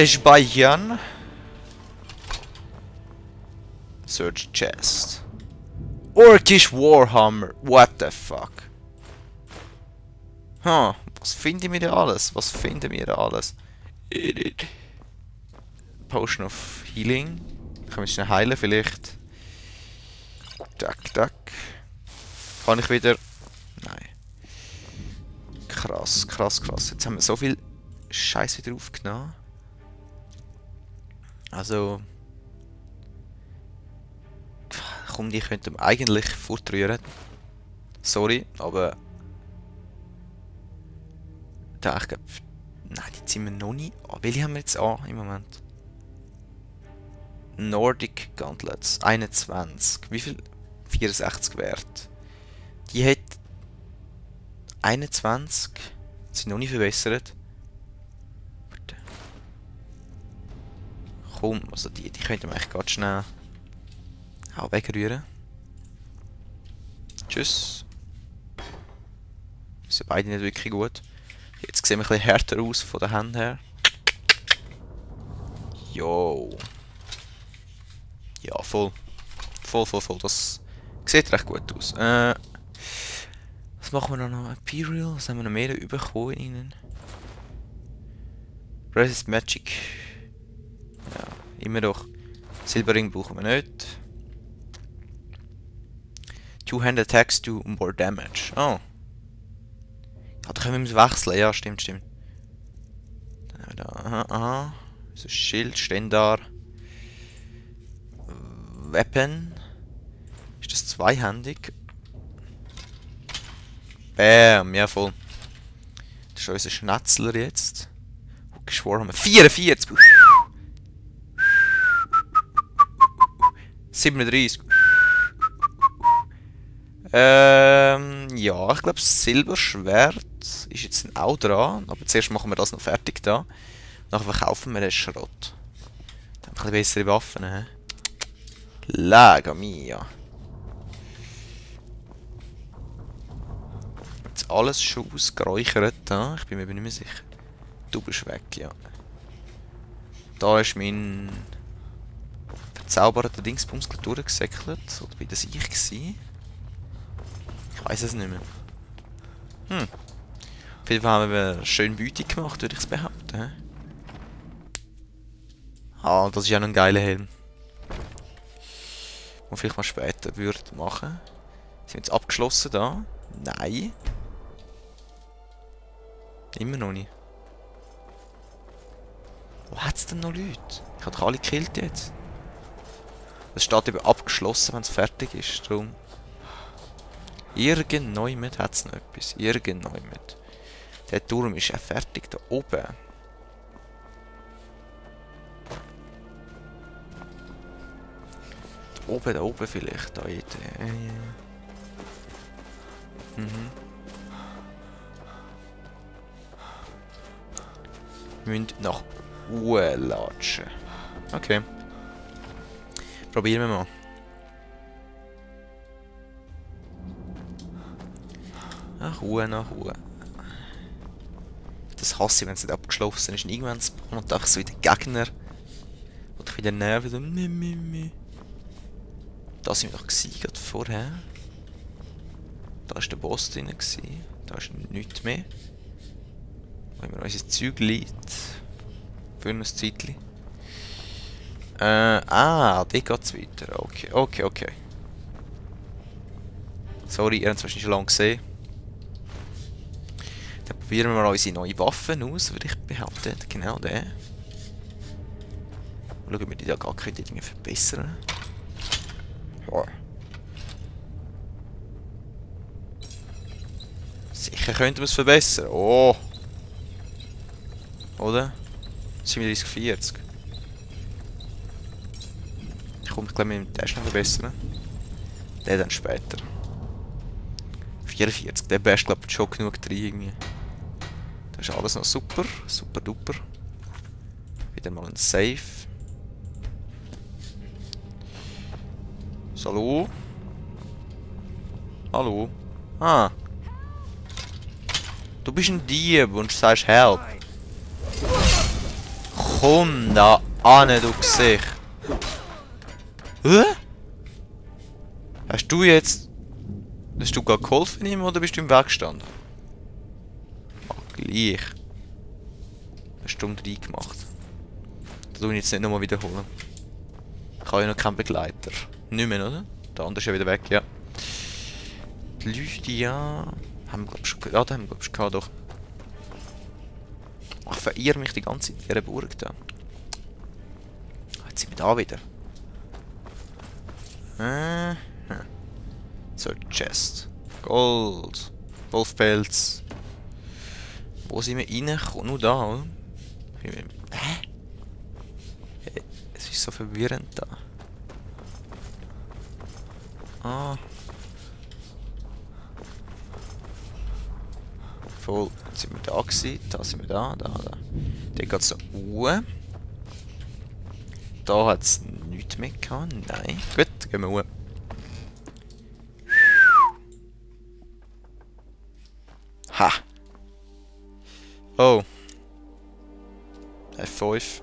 Speichern. Search Chest. Orkish Warhammer. What the fuck? Huh. Was finden wir da alles? Was finden wir da alles? Potion of Healing. Können wir uns schnell heilen vielleicht? Tack, tack. Kann ich wieder... Nein. Krass, krass, krass. Jetzt haben wir so viel Scheiß wieder aufgenommen. Also... Komm, die könnten wir eigentlich fortrühren. Sorry, aber... Da, ich glaube... Nein, die ziehen wir noch nicht. Oh, welche haben wir jetzt an im Moment? Nordic Gauntlets. 21. Wie viel? 64 Wert. Die hat... 21. Sind noch nicht verbessert. Warte. Komm, also die könnten wir eigentlich ganz schnell... auch wegrühren. Tschüss. Sind beide nicht wirklich gut. Jetzt sehen wir ein bisschen härter aus von der Hand her. Jo. Ja, voll. Voll. Das sieht recht gut aus. Was machen wir noch? Imperial? Was haben wir noch mehr bekommen in ihnen? Resist Magic. Ja, immer doch. Silberring brauchen wir nicht. Two-hand attacks do more damage. Oh. Ja, da können wir wechseln. Ja, stimmt. Dann haben wir da. Aha. So Schild, Ständer. Weapon. Ist das zweihändig? Bam, ja voll. Das ist unser Schnetzler jetzt. Geschworen haben wir 44! 37. Ja, ich glaube das Silberschwert ist jetzt auch dran. Aber zuerst machen wir das noch fertig da. Nachher verkaufen wir den Schrott. Dann haben wir ein bisschen bessere Waffen. He? Lega mia. Jetzt alles schon ausgeräuchert da. Ich bin mir nicht mehr sicher. Du bist weg, ja. Da ist mein verzauberter Dingsbums durchgesäckelt. Oder bin das ich gewesen? Ich weiß es nicht mehr. Auf jeden Fall haben wir schön Beute gemacht, würde ich es behaupten. He? Ah, das ist ja noch ein geiler Helm. Und vielleicht mal später würde machen. Sind wir jetzt abgeschlossen da? Nein. Immer noch nicht. Wo hat es denn noch Leute? Ich habe doch alle gekillt jetzt. Es steht eben abgeschlossen, wenn es fertig ist. Darum. Irgendjemand hat es noch etwas. Irgendjemand. Der Turm ist auch fertig da oben. Da oben vielleicht. Da Wir müssen nach oben latschen. Okay. Probieren wir mal. Nach oben. Das hasse ich, wenn es nicht abgeschlossen ist. Und irgendwann spawnen einfach so wieder Gegner. Und ich wieder nerven. So, da sind wir noch gerade vorher. Da war der Boss drin. Da ist nichts mehr. Wenn wir unser Zeug liegt. Für ein Zeitchen. Dort geht es weiter. Okay. Sorry, ihr habt es wahrscheinlich schon lange gesehen. Dann probieren wir mal unsere neuen Waffen aus, würde ich behaupten. Genau der. Schauen, ob wir die da gar keine Dinge verbessern. Sicher könnten wir es verbessern. Oh! Oder? 37, 40. Ich glaube, wir müssen den noch verbessern. Den dann später. 44, der wärst glaube ich schon genug drin irgendwie. Das ist alles noch super. Super duper. Wieder mal ein Save. Hallo? Hallo? Ah. Du bist ein Dieb und sagst Help. Komm da an, du Gesicht. Hä? Hast du jetzt... Hast du gerade geholfen ihm oder bist du im Weg gestanden? Ah, gleich. Hast du Stunde gemacht. Das tue ich jetzt nicht nochmal wiederholen. Ich habe ja noch keinen Begleiter. Nicht mehr, oder? Der andere ist ja wieder weg, ja. Die Lydia... Haben wir, glaube ich, schon... Ja, da haben wir, glaube ich, gehabt, doch. Ich verirre mich die ganze Zeit in dieser Burg da. Jetzt sind wir da wieder. So, Chest. Gold. Wolfpelz. Wo sind wir reingekommen? Nur da, oder? Hä? Es ist so verwirrend da. Ah. Voll. Jetzt sind wir da gewesen. Da sind wir da. Da geht es so hoch. Da hat es nichts mehr gehabt. Nein. Gut, gehen wir hoch. Ha! Oh. F5.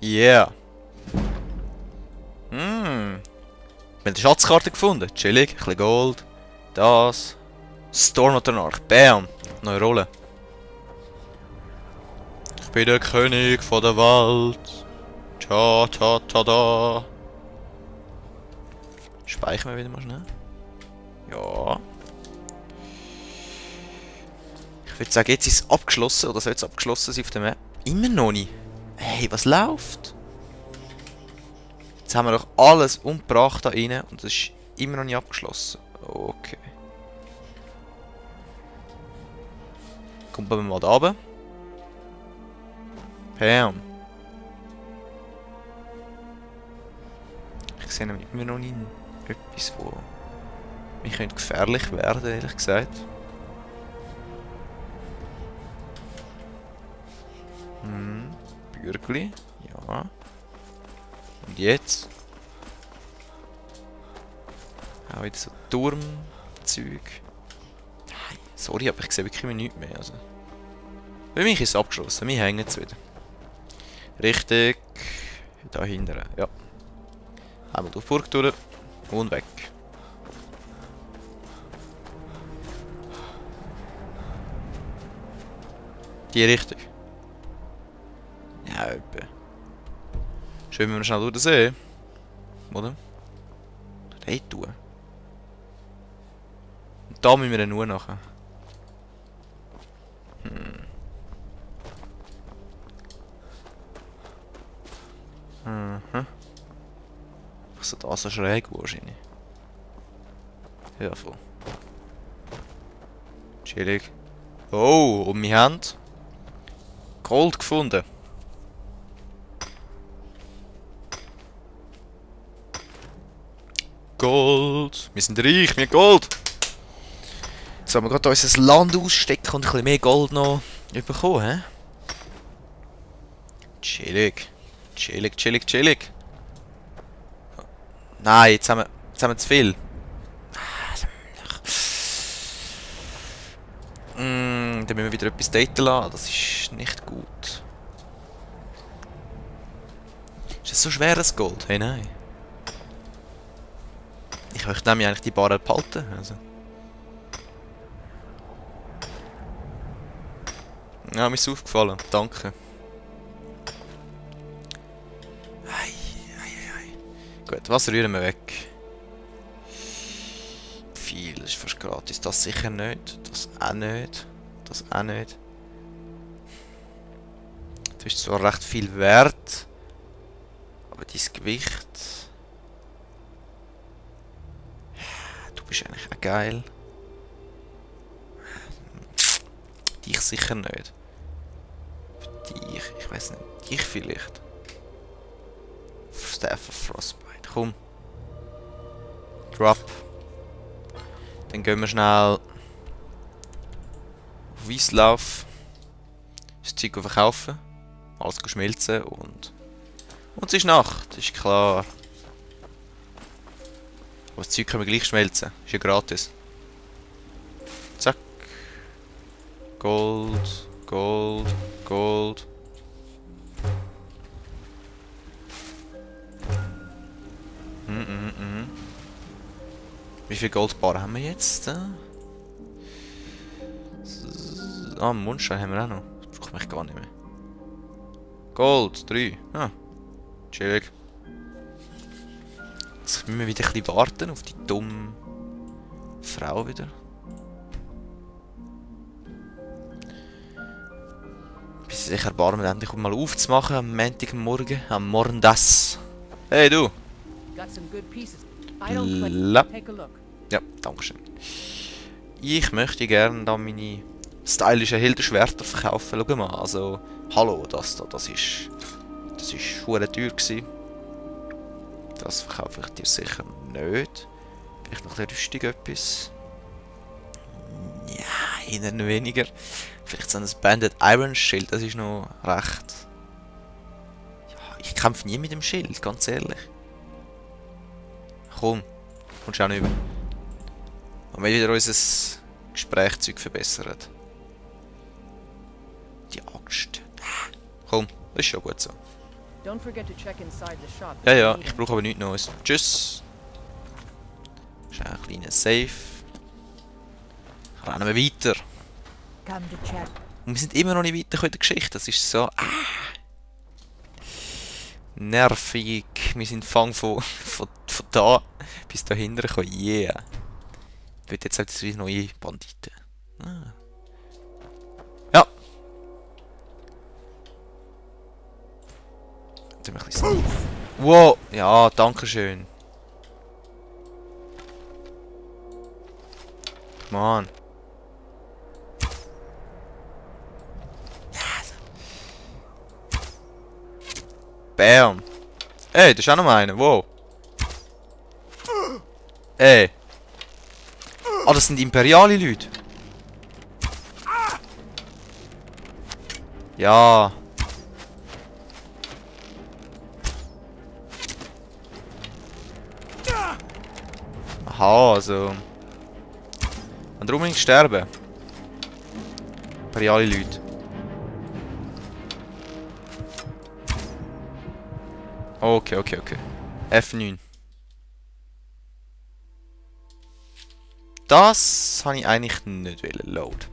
Yeah. Wir haben die Schatzkarte gefunden. Chillig, ein bisschen Gold. Das. Storm oder Narch. Bam. Neue Rolle. Ich bin der König von der Welt. Tja, ta, ta, da. Speichern wir wieder mal schnell. Ja. Ich würde sagen, jetzt ist es abgeschlossen. Oder soll es abgeschlossen sein auf der Map? Immer noch nicht. Hey, was läuft? Jetzt haben wir doch alles umgebracht da rein und es ist immer noch nicht abgeschlossen. Okay. Kommen wir mal da runter. Bam. Ich sehe nämlich immer noch nicht etwas, wo mich könnte gefährlich werden, ehrlich gesagt. Bürgli. Ja. Und jetzt? Auch wieder so Turmzeug. Sorry, aber ich sehe wirklich nichts mehr. Also. Für mich ist es abgeschlossen. Wir hängen jetzt wieder. Richtig. Da hinten. Ja. Einmal durch die Burg durch. Und weg. Die Richtung. Ja, etwa. Schön, wenn wir schnell durch den See. Oder? Hey, tun. Und da müssen wir dann nur nachher. Also da so schräg wahrscheinlich. Ja, voll. Chillig. Oh, und wir haben Gold gefunden. Gold. Wir sind reich, wir haben Gold. Jetzt haben wir gerade unser Land ausstecken und ein bisschen mehr Gold noch bekommen, hä? Chillig. Chillig, chillig, chillig. Nein, jetzt haben wir zu viel. Dann müssen wir wieder etwas daten lassen. Das ist nicht gut. Ist das so schweres Gold? Hey, nein. Ich möchte nämlich eigentlich die Barren behalten. Also. Ja, mir ist aufgefallen. Danke. Gut, was rühren wir weg? Viel, das ist fast gratis. Das sicher nicht. Das auch nicht. Das auch nicht. Das ist zwar recht viel wert. Aber dein Gewicht... Du bist eigentlich auch geil. Dich sicher nicht. Für dich, ich weiß nicht. Dich vielleicht. Staff of Frostbite. Komm. Drop. Dann gehen wir schnell auf Weißlauf. Das Zeug verkaufen. Alles schmelzen und es ist Nacht, ist klar. Aber das Zeug können wir gleich schmelzen. Ist ja gratis. Zack. Gold, Gold, Gold. Wie viel Goldbarren haben wir jetzt? Ah, Mundstein haben wir auch noch. Das brauche ich gar nicht mehr. Gold, 3. Ah, chillig. Jetzt müssen wir wieder ein bisschen warten auf die dumme Frau wieder. Bis sie sich erbarmen, endlich mal aufzumachen am Montagmorgen, am Morgen das. Hey du! La. Ja, danke schön. Ich möchte gerne da meine stylischen Hildenschwerter verkaufen. Schau mal, also, hallo, das ist hure teuer gewesen. Das verkaufe ich dir sicher nicht. Vielleicht noch eine Rüstung etwas. Ja, eher weniger. Vielleicht so ein Banded Iron Schild, das ist noch recht. Ja, ich kämpfe nie mit dem Schild, ganz ehrlich. Komm, kommst du auch nicht über. Und wir wieder unser Gesprächszeug verbessert. Die Axt. Komm, das ist schon gut so. Ja, ja, ich brauche aber nichts Neues. Tschüss. Das ist ein kleiner Safe. Rennen wir weiter. Und wir sind immer noch nicht weiter in der Geschichte. Das ist so... nervig. Wir sind Fang von da bis da hinten gekommen. Yeah. Ich will jetzt halt wieder neue Banditen. Ah. Ja. Jetzt ein bisschen wow. Ja, danke schön. Mann. Bam. Ey, das ist auch noch einer. Wow. Ey. Ah, das sind imperiale Leute. Ja. Aha, also. Und unbedingt sterben. Imperiale Leute. Okay, okay, okay. F9. Das habe ich eigentlich nicht wollen. Load.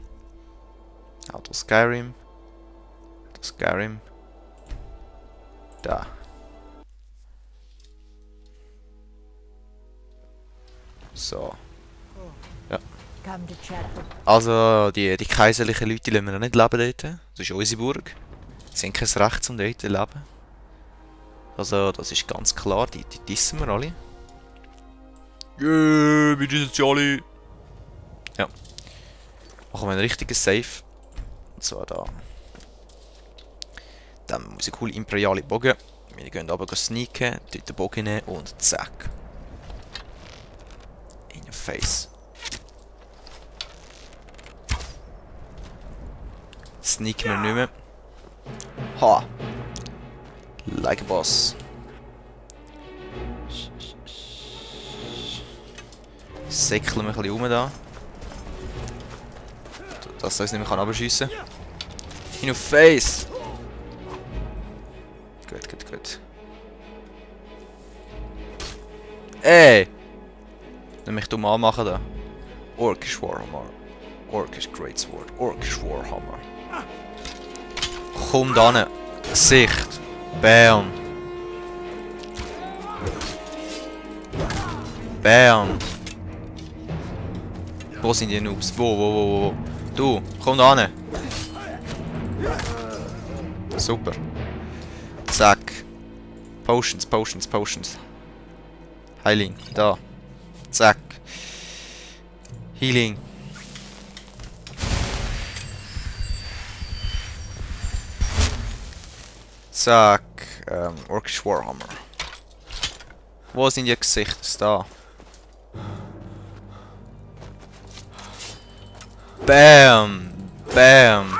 Auto Skyrim. Skyrim. Da. So. Ja. Also, die kaiserlichen Leute lassen wir noch nicht leben dort. Das ist unsere Burg. Sie haben kein Recht, um dort zu leben. Also, das ist ganz klar, die dissen wir alle. Yeah, wir dissen sie alle. Ja. Machen wir einen richtigen Safe. Und zwar da. Dann haben wir unsere coole imperiale Bogen. Wir gehen aber sneaken, dort den Bogen nehmen und zack. In your face. Sneaken wir nicht mehr. Ha! Like a boss. Säckeln wir ein bisschen rum da. Dass er uns nicht mehr abschiessen kann. In your face! Gut, gut, gut. Ey! Nicht mich dumm anmachen da. Orcish Warhammer. Orcish Great Sword. Orcish Warhammer. Komm da hin. Sicht. Bam. Bam. Wo sind die Noobs? Wo? Du, komm da hin. Super. Zack. Potions, Potions, Potions. Healing, da. Zack. Healing. Zack. Orcish Warhammer. Wo sind die Gesichter? Da. Bam. Bam.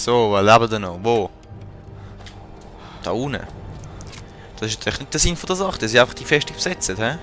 So, wer lebt denn noch? Wo? Da unten. Das ist natürlich nicht der Sinn von der Sache, dass sie einfach die Festung besetzen, hä?